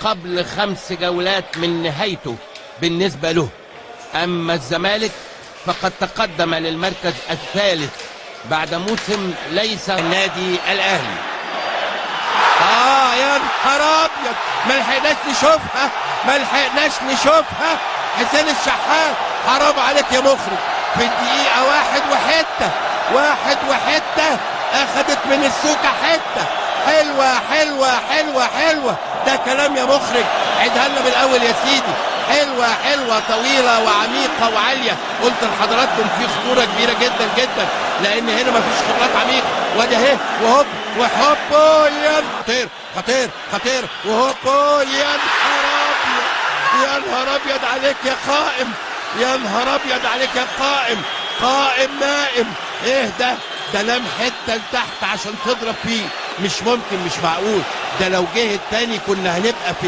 قبل 5 جولات من نهايته بالنسبة له. أما الزمالك فقد تقدم للمركز الثالث بعد موسم ليس النادي الأهلي. يا نهار أبيض، ما لحقناش نشوفها، ما لحقناش نشوفها. حسين الشحات حرام عليك يا مخرج، في الدقيقة 1 وحتة، 1 وحتة أخدت من السوكة حتة حلوة حلوة حلوة حلوة. ده كلام يا مخرج، عيدها لنا من الأول يا سيدي. حلوة حلوة طويلة وعميقة وعالية. قلت لحضراتكم في خطورة كبيرة جدا جدا، لأن هنا مفيش خبرات عميقة. وادي أهي وهوب وحب، يا خطير خطير خطير، وهوب، يا نهار أبيض، يا نهار أبيض عليك يا قائم، يا نهار أبيض عليك يا قائم، قائم نائم. إيه ده؟ ده لام حتة لتحت عشان تضرب فيه، مش ممكن، مش معقول. ده لو جه التاني كنا هنبقى في